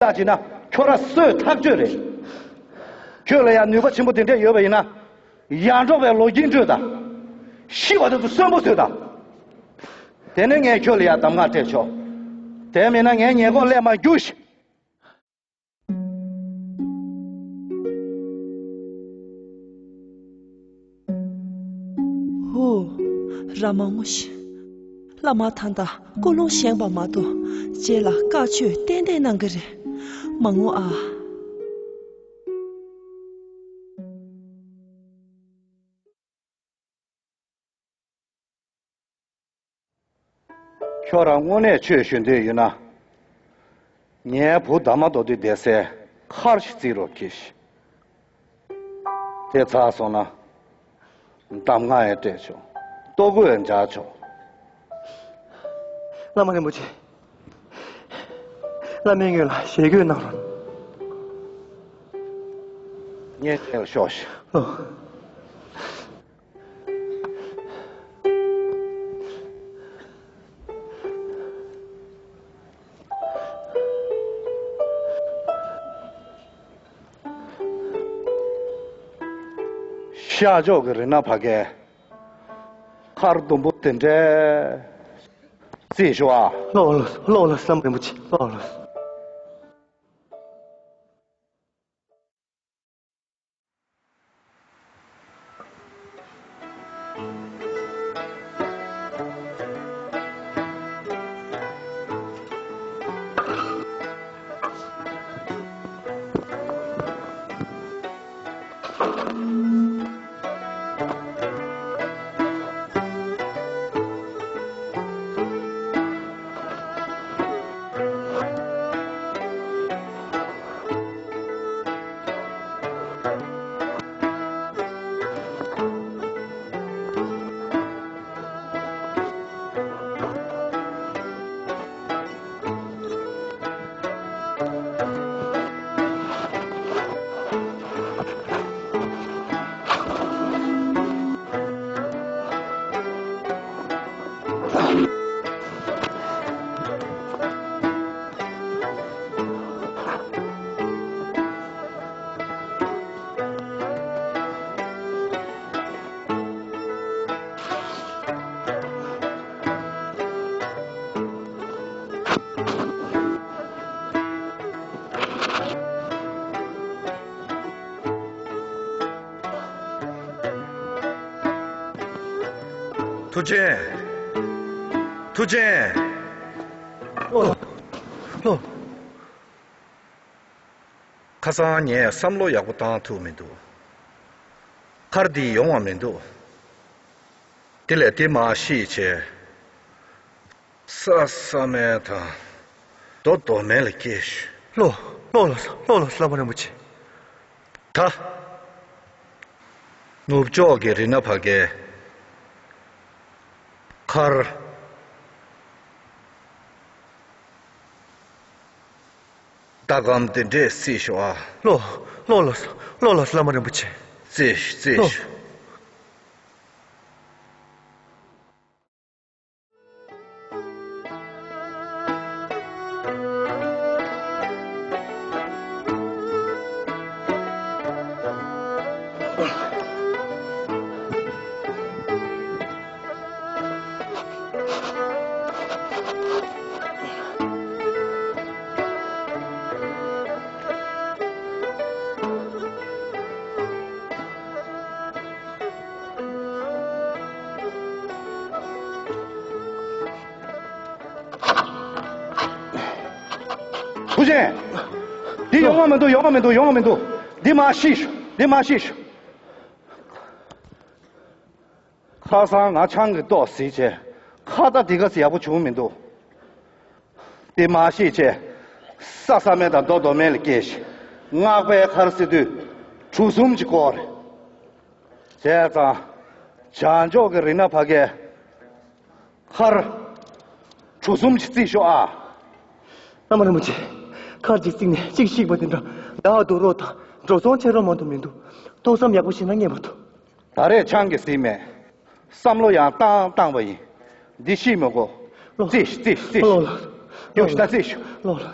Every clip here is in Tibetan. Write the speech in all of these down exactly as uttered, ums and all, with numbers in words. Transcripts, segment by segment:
བཏགས་བྱས་ན་ཁྱོད་རང་སོས་ཐག་ཆོད་རེད། ཁྱོད་ལ་ཡང་ནུས་པ་ཆེན་པོ་དེ་འདྲས་ཡོད་པ་ཡིན་ན། ཡར་འབྲོག་པའི་ལོ་རྒྱུས་འགྲོས་དང་། ཤི་བ་དེ་ཚོ་གསོན་པོ་བཟོས་དང་། དེ་ནས་ངས་ཁྱོད་ལ་ཡང་གདམས་ངག་སྤྲད་ཆོག་དེ་མིན་ན་ངའི་ཉེས་འགོག་སླེབས་མ་རྒྱུ་ཞིག་ཧུ། ར་མ་ངུ་ཤི། བླ་མ་ད་ལྟ་ཀུན་སློང་བཞེངས་པ་མ་གཏོགས་རྗེས་ལ་བཀའ་ཆོས་ཏན་ཏན་གནང་གི་རེད། མ་ངུ་ཨ། ཁྱོད་རང་དངོས་གནས་ཆོས་ཞུ་འདོད་ཡོད་ན། ངའི་བུ་ཟླ་མ་མདོ་སྟོད་བསྡད་སའི་མཁར་ཞིག་བརྩིགས་རོགས་གྱིས། དེ་ཚར་སོང་ན། གདམས་ངག་ཡང་སྤྲད་ཆོག་ལྟོ་གོས་ཡང་འཇལ་ཆོག་བླ་མ་རིན་པོ་ཆེ། བླ་མའི་སྔོན་ལ་ཞལ་བཀོད་གནང་རོགས། ངས་ཁྱེད་ལ་ཤོག་ཤིག་ཨོ། ཤར་ཕྱོགས་ཀྱི་རི་ནག་བར་གའི་མཁར་ཟླུམ་པོ་དེ་འདྲའི་རྩིས་ཞུ་ཨ། ལོ་ལོ་ལོ་ལོ་བསམ་རིན་པོ་ཆེ་ལོ་ལོ། ཐུགས་ཆེན། ཐུགས་ཆེན། ལོ། ལོ། ཁ་སང་ངས་བསམ་བློ་ཡག་པོ་བཏང་ཐུབ་མི་འདུག་མཁར་འདི་ཡོང་བ་མི་འདུག་དེ་ལས་དེ་མར་བཤིག་བྱས། ས་ས་མེད་དང་། རྡོ་རྡོ་མེད་ལ་སྐྱེས་ཤིག་ལོ། ལོ་ལ་ལོ་ལ་བླ་མ་རིན་པོ་ཆེ། ད། ནུབ་ཕྱོགས་ཀྱི་རི་ནག་བར་གའི་མཁར། ཟླ་གམ་དེ་འདྲས་རྩིས་ཤོག་ཨ། ལོ། ལོ་ལ་ལོ་ལ་བླ་མ་རིན་པོ་ཆེ། རྩིས་ཤོག་རྩིས་ལོ། ཤོག་ཐུགས་ཆེན། འདི་ཡོང་བ་མི་འདུག་ཡོང་བ་མི་འདུག་ཡོང་བ་མི་འདུག་འདི་མར་བཤིག་ཤོག་འདི་མར་བཤིག་ཤོག་ཁ་སང་ང་ཆང་གིས་ལྟོགས་ཟིན་བྱས་ཁ་ད་འདི་ག་ཚོད་ཡག་པོ་བྱུང་མི་འདུག་དེ་མར་བཤིག་བྱས་ས་ས་མེད་དང་རྡོ་རྡོ་མེད་ལ་སྐྱེས་ཤིག་སྔགས་པའི་མཁར་ཟེར་དུས་གྲུ་གསུམ་གྱི་སྐོར་རེད། བྱས་ཙང་། བྱང་ཕྱོགས་ཀྱི་རི་ནག་བར་གའི་མཁར། གྲུ་གསུམ་གྱིས་རྩིས་ཤོག་ཨ། བླ་མ་རིན་པོ་ཆེ། མཁར་གཅིག་བརྩིགས་ནས་གཅིག་བཤིག་པ་དེ་འདྲ་བདག་འདུག་རོགས་དང་འགྲོ་སོང་ཆེ་རོགས་མ་གཏོགས་མི་འདུག་ཏོག་ཙམ་ཡག་པོ་བྱས་ན་ངེས་པར་དུ། ད་རེས་ཆང་གིས་ཟིན་མེད། བསམ་བློ་ཡང་བཏང་བཏང་བ་ཡིན། འདི་ཤི་མི་དགོས། ལོ། རྩིས་རྩིས་རྩིས། ལོ་ལོ། ཡོང་ཤི་ད་རྩིས་ཤོག་ལོ་ལོ།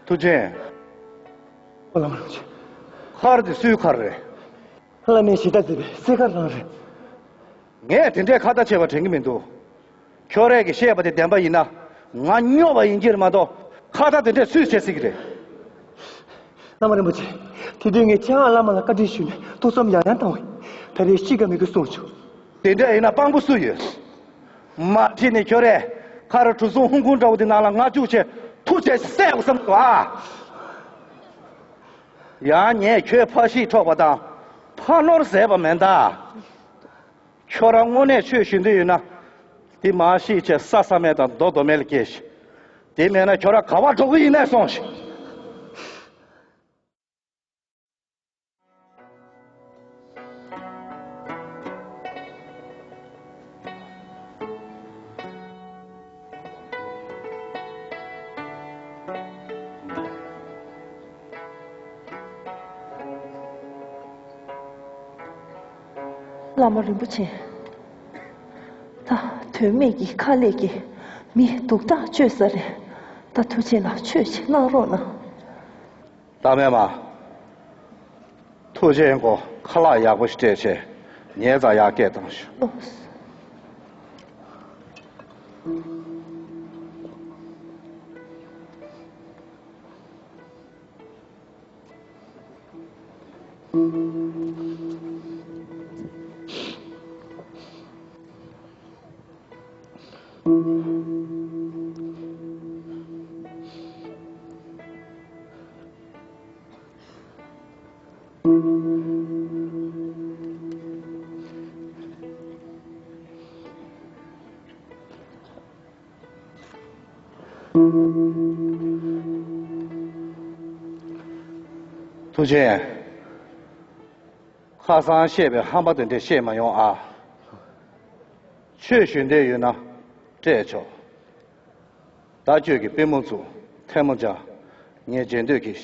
མཐུ་ཆེན། ཨོ་ལ་མ་རུ་ཆེ། མཁར་དེ་སུའི་མཁར་རེད། ལྷ་མོས་ཞེ་དྲག་བརྩེ་བའི་གསེར་མཁར་རང་རེད། ངས་དེ་འདྲའི་ཁ་ཏ་བྱས་པ་དྲན་གྱི་མི་འདུག་ཁྱོད་རས་ཀྱིས་བཤད་པ་དེ་བདེན་པ་ཡིན་ན། ང་སྨྱོ་བ་ཡིན་གྱི་རེད་མ་གཏོགས། ཁ་ཏ་དེ་འདྲས་སུས་བྱེད་སྲིད་ཀྱི་རེད། བླ་མ་རིན་པོ་ཆེ། དེ་དུས་ངས་སྤྱན་སྔར་བླ་མ་ལ་བཀའ་དྲིན་ཞུས་ནས་ཐུགས་བསམ་ཡང་ཡང་བཏང་བས། ད་རེས་ཤི་ཀ་མི་དགོས་གསུངས་བྱུང་། དེ་འདྲ་ཡིན་ན་དཔང་པོ་སུ་ཡོད། མ་ཁྲིད་ནས་ཁྱོད་རས་མཁར་གྲུ་གཟིངས་ཧུང་ཁུང་འདྲ་བོ་དེ་ནང་ལ་ང་བཅུག་བྱས་ཐུག་བྱས་བསད་དགོས་བསམ་འདུག་ཨ། ཡང་ངས་ཁྱོད་ཕ་གཞིས་འཕྲོག་པ་དང་ཕ་ནོར་ཟད་པ་མེད་ད། ཁྱོད་རང་དངོས་གནས་ཆོས་ཞུ་འདོད་ཡོད་ན། འདི་མར་བཤིག་བྱས་ས་ས་མེད་དང་རྡོ་རྡོ་མེད་ལ་སྐྱེལ་ཞིག་དེ་མེད་ན་ཁྱོད་རང་ག་པར་འགྲོ་གི་ཡིན་ནས་སོང་ཞིག་བླ་མ་རིན་པོ་ཆེ། ད་དོན་མེད་ཀྱི་ཁ་ལས་ཀྱིས་མི་སྡུག་ཐག་གཅོད་ས་རེད། ད་ཐུགས་རྗེ་ལ་ཆོས་ཤིག་གནང་རོགས་གནང་། ད་མེད་མ། ཐུགས་རྗེ་མགོ་ཁ་ལག་ཡག་པོ་ཞིག་སྤྲད་བྱས་ཉལ་ཙང་ཡར་སྐད་བཏང་ཞུ། ཨོ། ཐུགས་རྗེ། ཁ་སང་བཤད་པའི་ཧམ་པ་དེ་འདྲས་བཤད་མ་ཡོང་ཨ། ཆོས་ཞུ་འདོད་ཡོད་ན་སྤྲད་ཆོག་ད་ཁྱོད་ཀྱིས་པུས་མོ་བཙུགས་ཐལ་མོ་སྦྱར། ངས་མཇལ་འདོད་གིས།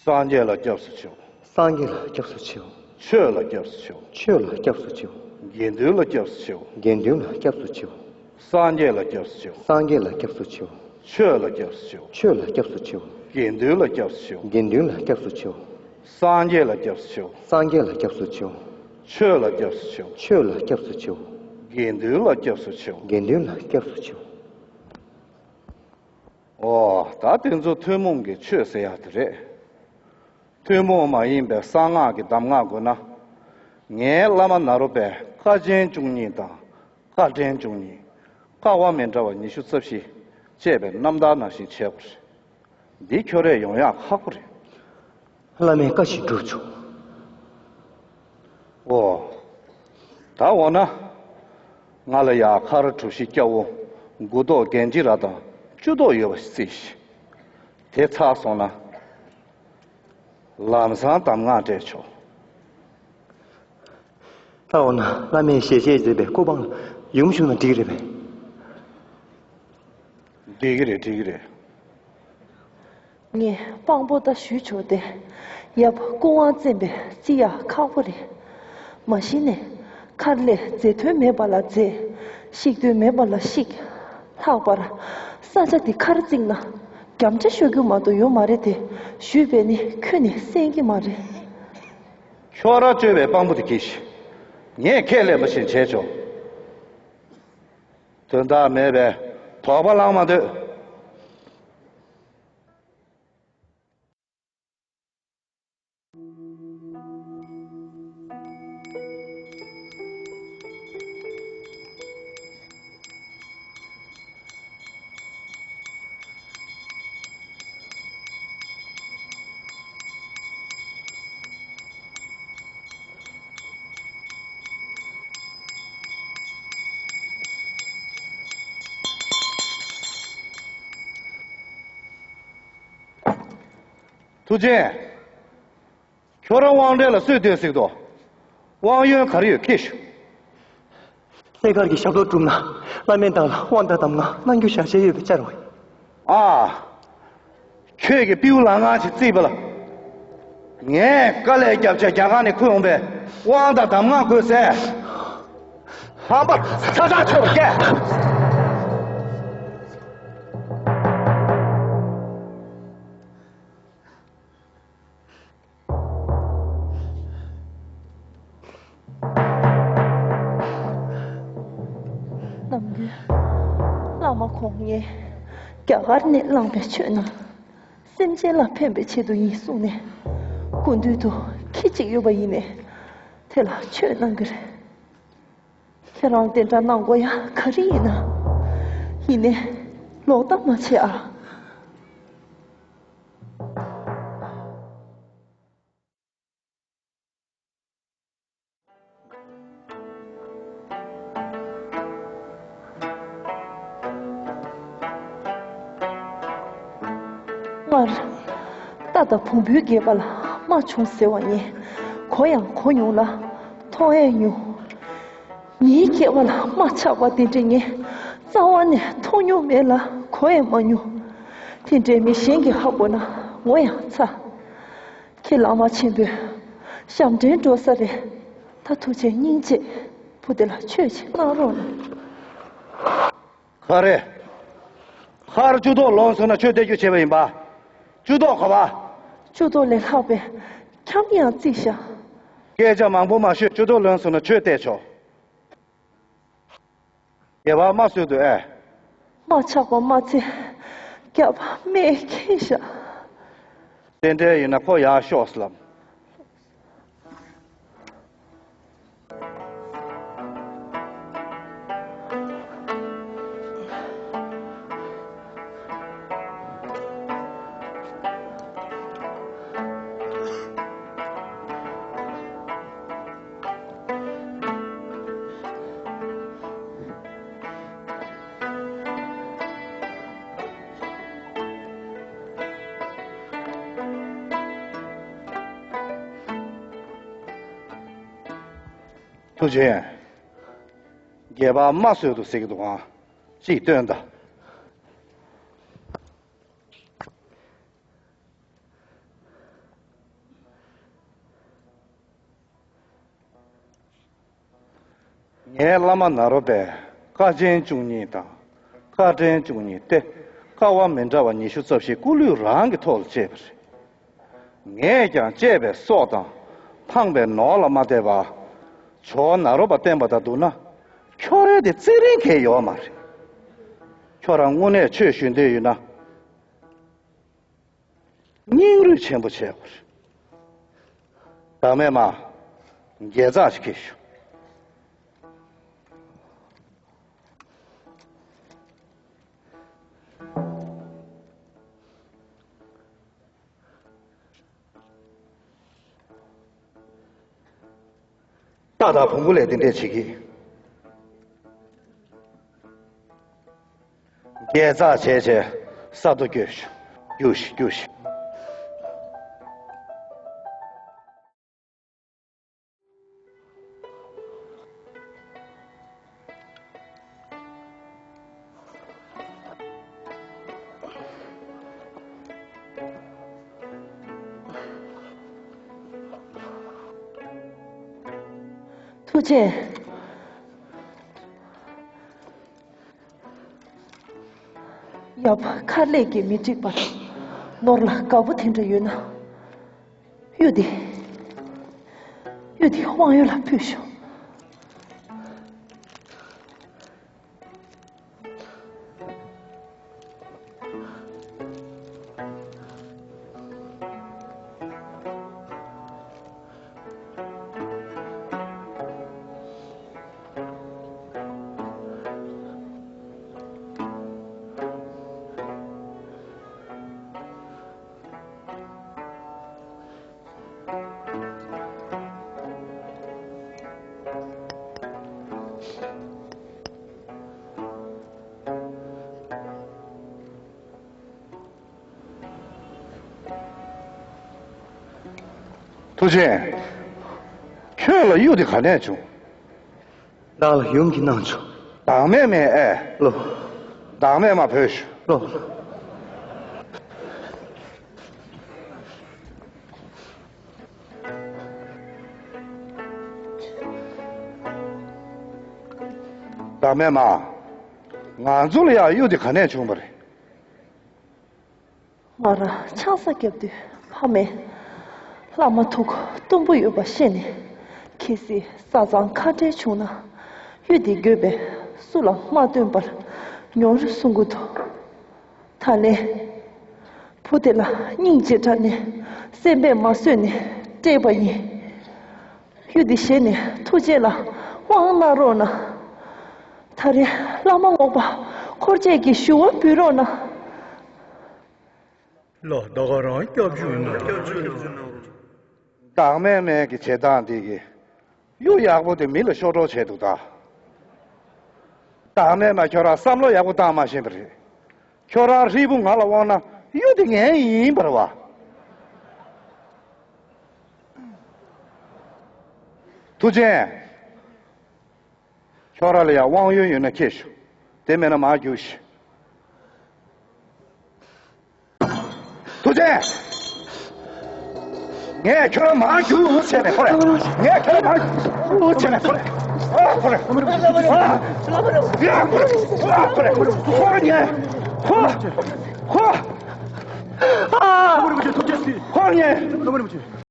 སངས་རྒྱས་ལ་སྐྱབས་སུ་མཆིའོ། སངས་རྒྱས་ལ་སྐྱབས་སུ་མཆིའོ། ཆོས་ལ་སྐྱབས་སུ་མཆིའོ། ཆོས་ལ་སྐྱབས་སུ་མཆིའོ། དགེ་འདུན་ལ་སྐྱབས་སུ་མཆིའོ། དགེ་འདུན་ལ་སྐྱབས་སུ་མཆིའོ། སངས་རྒྱས་ལ་སྐྱབས་སུ་མཆིའོ། སངས་རྒྱས་ལ་སྐྱབས་སུ་མཆིའོ། ཆོས་ལ་སྐྱབས་སུ་མཆིའོ། ཆོས་ལ་སྐྱབས་སུ་མཆིའོ། དགེ་འདུན་ལ་སྐྱབས་སུ་མཆིའོ། དགེ་འདུན་ལ་སྐྱབས་སུ་མཆིའོ། སངས་རྒྱས་ལ་སྐྱབས་སུ་མཆིའོ། སངས་རྒྱས་ལ་སྐྱབས་སུ་མཆིའོ། ཆོས་ལ་སྐྱབས་སུ་མཆིའོ། ཆོས་ལ་སྐྱབས་སུ་མཆིའོ། དགེ་འདུན་ལ་སྐྱབས་སུ་མཆིའོ། དགེ་འདུན་ལ་སྐྱབས་སུ་མཆིའོ། ཨོ། ད་དེ་ཚོ་ཐུན་མོང་གི་ཆོས་ཟེར་ཡག་དེ་རེད། ཐུན་མོང་མ་ཡིན་པའི་གསང་སྔགས་ཀྱི་གདམས་ངག་དགོས་ན། ངའི་བླ་མ་ནཱ་རོ་པས་བཀའ་ཆེན་བཅུ་གཉིས་དང་བཀའ་དྲིན་བཅུ་གཉིས། བཀའ་དབང་མི་འདྲ་བ་ཉི་ཤུ་རྩ་བཞི་བཅས་པའི་རྣམ་ཐར་ནང་བཞིན་བྱེད་དགོས་རེད། འདི་ཁྱོད་རས་ཡོང་ཡག་ཁག་པོ་རེད། བླ་མའི་བཀའ་བཞིན་སྒྲུབ་ཆོག་ཨོ། ད་འོ་ན། ང་ལ་ཡ་མཁར་གྲུ་བཞི་སྐྱ་བོ་མགུ་ཏོག་གན་ཇི་ར་དང་བཅུ་ཏོག་ཡོད་པ་ཞིག་བརྩིས་ཤིག་དེ་ཚར་སོང་ན། ལམ་སང་གདམས་ངག་སྤྲད་ཆོག་ད་འོ་ན་བླ་མས་ཞལ་བཞེས་མཛད་པའི་སྐུ་པང་ལ་ཡུམ་བཞུགས་ན་འགྲིག་རེད་པས། འགྲིག་གི་རེད། འགྲིག་གི་རེད། ངས་དཔང་པོ་ད་ཞུས་ཆོག་སྟེ། ཡབ་སྐུ་དབང་བཙན་པས་བརྩི་ཡག་ཁག་པོ་རེད། མ་གཞི་ནས་མཁར་ལས་འཛེག་འདོད་མེད་པ་ལ་འཛེག་བཤིག་འདོད་མེད་པ་ལ་བཤིག་ལྷག་པར་ས་ཆ་འདི་མཁར་བརྩིགས་ན་རྒྱམ་ཆ་ཤོར་རྒྱུ་མ་གཏོགས་ཡོད་མ་རེད་དེ། ཞུས་པས་ནི་ཁྱོན་ནས་གསན་གྱི་མ་རེད། ཁྱོད་རང་བཅོལ་བའི་དཔང་པོ་དེ་གིས་ངས་ཁས་ལེན་པ་བཞིན་བྱས་ཆོག་དོན་དག་མེད་པའི་དོགས་པ་ལངས་མ་སྡོད། ཐུགས་རྗེ་ཆེ། ཁྱོད་རང་དབང་གྲལ་ལ་སུས་སྡོད་སྲིད་དོ། དབང་ཡོན་ག་རེ་ཡོད་ཁྱེར་ཤོག་གསེར་མཁར་གྱི་ཞབས་ཏོག་བསྒྲུབས་ན་བླ་མའི་བདག་ལ་དབང་དང་གདམས་ངག་གནང་རྒྱུ་བཞག་བྱས་ཡོད་པའི་བཅར་བ་ཡིན། ཨ། ཁྱོད་ཀྱིས་པིའུ་ལང་ང་ཞིག་བརྩིས་པ་ལ། ངས་དཀའ་ལས་བརྒྱབ་བྱས་རྒྱ་གར་ནས་ཁུར་ཡོང་པའི་དབང་དང་གདམས་ངག་དགོས་ཟེར། ཧམ་པ་ཚ་ཚ་ཁྱོད་སྐད། བསམ་དུས། བླ་མ་ཁོང་ངས་རྒྱ་གར་ནས་བླངས་པའི་ཆོས་རྣམས་སེམས་ཅན་ལ་ཕན་པའི་ཆེད་དུ་ཡིན་གསུངས་ནས། སྐུ་མདུན་དུ་ཁྱི་གཅིག་ཡོད་པ་ཡིན་ནས། དེ་ལ་ཆོས་གནང་གི་རེད། ཁྱེད་རང་དེ་འདྲ་གནང་དགོས་ཡ་ག་རེ་ཡིན་ན། ཡིན་ནའི་ལོག་ལྟ་མ་བྱེད་ཨ། སྔར། རྟ་དང་བོང་བུའི་སྒལ་པ་ལ་རྨ་བྱུང་ཟེར་བ་ཡིན། གོ་ཡང་གོ་མྱོང་ལ། མཐོང་ཡང་མྱོང་། མིའི་སྐྱེ་བ་ལ་རྨ་ཆགས་པ་དེ་འདྲ་ངས་རྩ་བ་ནས་མཐོང་མྱོང་མེད་ལ་གོ་ཡང་མ་མྱོང་། དེ་འདྲའི་མི་གཞན་གྱིས་ཧ་གོ་ན་ངོ་ཡང་ཚ། ཁྱེད་བླ་མ་ཆེན་པོས་ཞབས་འདྲེན་འགྲོ་ས་རེད། ད་ཐུགས་རྗེ་སྙིང་རྗེ། བུ་དེ་ལ་ཆོས་ཅིག་གནང་རོགས་གནང་། ག་རེ། ཁར་ཅུ་ཏོག་ལོན་སོང་ན་ཆོས་སྟེར་རྒྱུ་བྱས་པ་ཡིན་པ། ཅུ་ཏོག་ག་བ། ཅུ་ཏོག་ལས་ལྷག་པའི་འཁྱམ་ཡང་རྩིས་བཞག་སྐད་ཆ་མང་པོ་མ་ཤོད། ཅུ་ཏོག་ལོན་སོང་ན་ཆོས་སྟེར་ཆོག་སྒལ་པར་རྨ་བཟོས་འདུག་ཨེ། རྨ་ཆགས་པ་མ་ཚད། རྒྱབ་རྨས་ཁེངས་བཞག་དེ་འདྲ་ཡིན་ན་ཁོ་ཡར་ཤོག་ཟེར་ལབ། ཐུགས་རྗེ་ཆེ། སྒལ་པར་རྨ་བཟོས་འདུག་ཟེར་གྱི་འདུག་ཨང་། ཅིག་སྟོན་དང་། ངའི་བླ་མ་ནཱ་རོ་པས་དཀའ་ཆེན་བཅུ་གཉིས་དང་དཀའ་ཕྲན་བཅུ་གཉིས་ཏེ། དཀའ་བ་མི་འདྲ་བ་ཉི་ཤུ་རྩ་བཞི་སྐུ་ལུས་རང་གི་ཐོག་ལ་བཅད་པ་རེད། ངས་ཀྱང་བཅད་པའི་སྲོག་དང་འཕངས་པའི་ནོར་ལ་མ་བལྟས་པར་ཇོ་བོ་ནཱ་རོ་པ་བསྟེན་པ་དང་བསྡུར་ན། ཁྱོད་རའི་དེ་རྩིས་རིན་གལ་ཡོད་མ་རེད། ཁྱོད་རང་དངོས་གནས་ཆོས་ཞུ་འདོད་ཡོད་ན། སྙིང་རུས་ཆེན་པོ་བྱས་པར། བདག་མེད་མ། དགེ་རྩ་ཞིག་གིས་ཞུ། རྟ་དང་བོང་བུ་ལས་དེ་འདྲས་བྱེད་ཀྱི། དགེ་རྩ་བྱས་བྱས་ས་རྡོ་སྐྱོད་ཤིག་སྐྱུར་ཤིག་སྐྱུར་ཤིག་ཐུགས་རྗེ་ཆེ། ཡབ་ཁ་ལས་ཀྱིས་མི་འགྲིག་པར་ནོར་ལ་དགའ་པོ་དེ་འདྲ་ཡོད་ན། གཡུ་འདི། གཡུ་འདི་དབང་ཡོད་ལ་ཕུལ་ཤོག་ཐུགས་རྗེ་ཆེ། ཁྱོད་ལ་གཡུ་དེ་ག་ནས་བྱུང་། བདག་ལ་ཡུམ་གྱིས་གནང་བྱུང་། བདག་མེད་མས་ཨེ། ལོ། བདག་མེད་མ་བོས་ཤོག་ལོ། བདག་མེད་མ། ང་ཚོ་ལ་ཡང་གཡུ་དེ་ག་ནས་བྱུང་བ་རེད། ང་རང་ཆང་ས་བརྒྱབ་དུས་ཕ་མས་བླ་མ་ཐུགས་གཏུམ་པོ་ཡོད་པ་ཤེས་ནས། གལ་སྲིད་བཟའ་ཚང་ཁ་བྲལ་བྱུང་ན་གཡུ་དེ་བགོས་པས་ སུ་ལ་མ་སྟོན་པར་ཉོར་གསུང་གི་འདུག་ད་ལན་བུ་དེ་ལ་སྙིང་རྗེ་དྲག་ནས་སེམས་པས་མ་བཟོད་ནས་སྤྲད་པ་ཡིན། གཡུ་འདི་བཞེས་ནས་ཐུགས་རྗེ་ལ་དབང་གནང་རོགས་གནང་། ད་རེས་བླ་མ་རྔོག་པ་འཁོར་བཅས་ཀྱི་ཞུ་བ་འབུལ་རོགས་གནང་། ལོ་ཟླ་ག་རང་སྐྱབས་བཅོལ་ནང་། བདག་མེད་མེད་ཀྱི་བྱེད་སྟངས་འདི་གིས་གཡུ་ཡག་པོ་དེ་མི་ལ་ཤོར་གྲབས་བྱས་འདུག་ད། བདག་མེད་མ་ཁྱོད་རང་བསམ་བློ་ཡག་པོ་བཏང་མ་ཤེས་པ་རེད། ཁྱོད་རང་ཧྲིལ་པོ་ང་ལ་དབང་ན་གཡུ་དེ་ངའི་ཡིན་པ་རེད་བ། ཐུགས་ཆེན། ཁྱོད་རང་ལ་ཡང་དབང་ཡོད་ཡོད་ན་ཁྱེར་ཤོག་དེ་མེད་ན་མར་རྒྱུགས་ཤིག་ཐུགས་ཆེན། ངས་ཁྱོད་རང་མར་རྒྱུགས་བྱས་ནས་ཁོ་རེ། ངས་ཁྱོད་རང་མར་རྒྱུགས་བྱས་ནས་ཁོ་རེ། ཨ་ཁོ་རེ། ཨ་ཁོ་རེ། ཨ་ཁོ་རེ། ཁོ་ཉན། ཁོ། ཁོ། ཨ། ཁོ་ཉན།